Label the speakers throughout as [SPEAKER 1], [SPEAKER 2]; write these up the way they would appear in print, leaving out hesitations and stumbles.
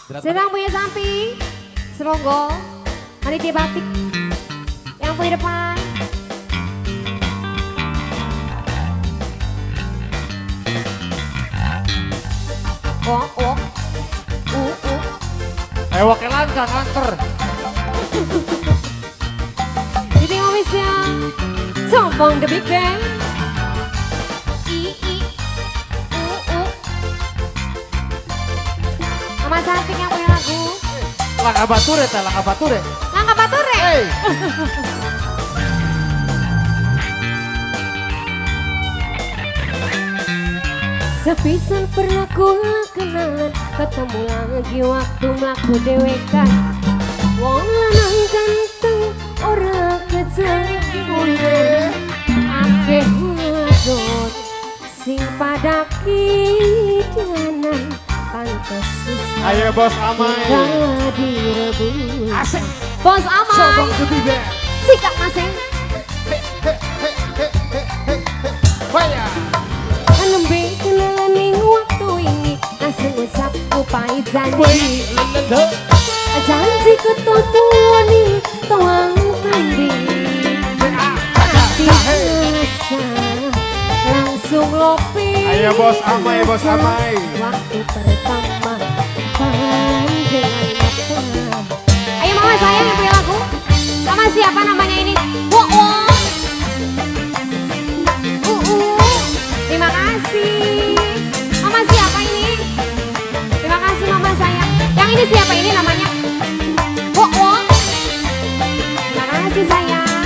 [SPEAKER 1] Sedang punya sapi, semonggo, panitia batik yang punya depan. Oh, oh, u.
[SPEAKER 2] Ayo wakelan kang anter.
[SPEAKER 1] Di ofisnya, Sombong The Big Bang. I, I, U, U. Mama cantik yang punya lagu.
[SPEAKER 2] Langka bature ta, langka bature.
[SPEAKER 1] Langka bature.
[SPEAKER 2] Hey.
[SPEAKER 1] Sepisan pernah kula kenalan, ketemu lagi waktu mlaku dewekan. Wong lanang ganteng ora kejamulan, akeh wadon sing pada kidanan, pantes susah.
[SPEAKER 2] Ayo Bos Amai.
[SPEAKER 1] Direbut.
[SPEAKER 2] Asik.
[SPEAKER 1] Bos Amai.
[SPEAKER 2] Sombong The Big Band.
[SPEAKER 1] Sikap masing.
[SPEAKER 2] Waya.
[SPEAKER 1] Nembe kenalan ning waktu ini, langsung ngucap pahit janji. Janji ketemu ning toang tandi. Hati rasa langsung lopi.
[SPEAKER 2] Ayo Bos Amai, Bos Amai.
[SPEAKER 1] Waktu pertama pandangan mata. Ayo mama sayang yang punya lagu. Sama siapa namanya ini? Wo wo. Terima kasih. Mama siapa ini? Terima kasih mama sayang. Yang ini siapa ini namanya? Wo wo. Terima kasih sayang.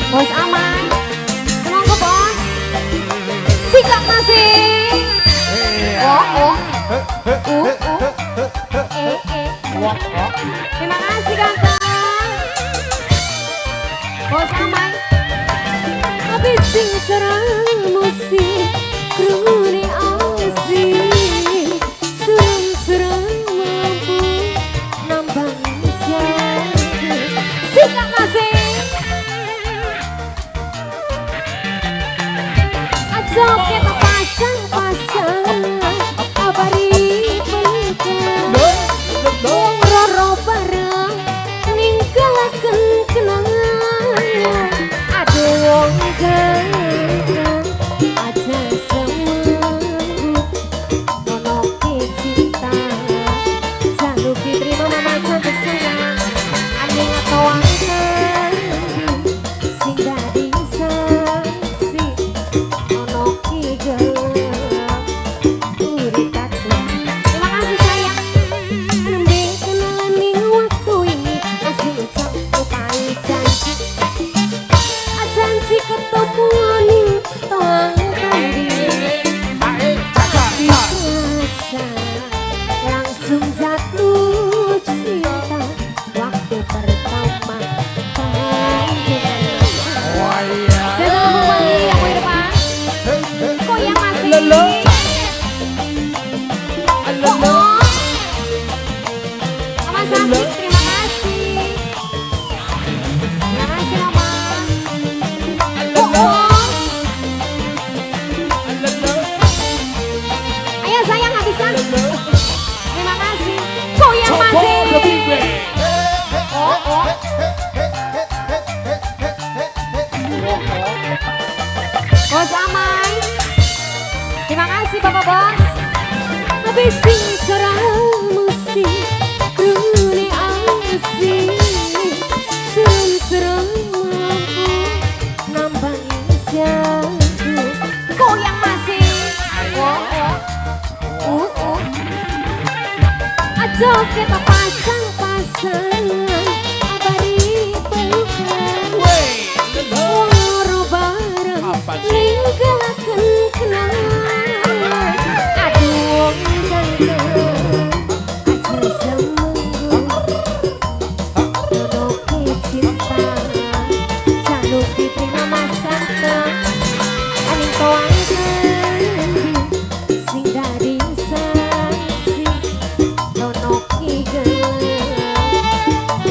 [SPEAKER 1] Bos Amai. Semoga bos. Sikap masih. Oh oh. U u. E e. Terima kasih ganteng. Bos Amai. Habis sing serang musik krune asik. Serang-serang mampu nambang syahdu. Sikap masih. Aja kita pasang-pasang abari pelukan. Wong roro bareng ninggalaken kenangan. Aduh wong ganteng aja semanggut ono cinta. Jaluk diterima mama cantik sayang. Aning atau sing dadi saksi ono ki gelap urip aku. Terima kasih sayang. Nembe kenalan ning waktu ini, masih ucap pahit janji. Janji ketemu ning toang tandi. Rasa langsung jatuh cinta waktu pertama pandangan. Saya sama Bu Wali yang mau di depan. Kok yang masih? Oh, oh. Mama cantik, terima kasih. Terima kasih mama. Oh, oh. Ayo sayang habiskan. Terima kasih. Kok yang masih? Oh, oh. Bos Amai. Terima kasih Bapak Bos. Habis sing serang musik krune asik. Serem-serem mampu nambangi syahdu. Kok yang masih? Oh, oh. U. Aja kita pasang-pasang abari pelukan. Wong loro bareng ninggalaken kenangan. Aduh wong ganteng aja semanggut ono cinta. Jaluk diterima mas ganteng. Aning toang tandi sing dadi saksi ono ki gelap.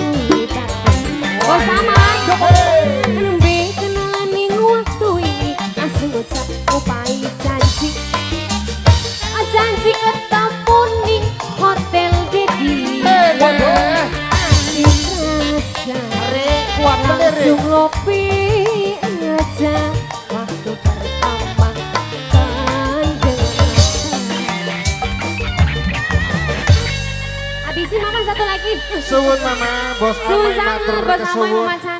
[SPEAKER 2] Kuat melirik.
[SPEAKER 1] Langsung ngopi aja waktu pertama kan dengan. Habisin mama satu lagi.
[SPEAKER 2] Suwun mama, bos
[SPEAKER 1] Suwun
[SPEAKER 2] Amai
[SPEAKER 1] sangat
[SPEAKER 2] matur
[SPEAKER 1] bos Amai
[SPEAKER 2] kesuwun.
[SPEAKER 1] mama.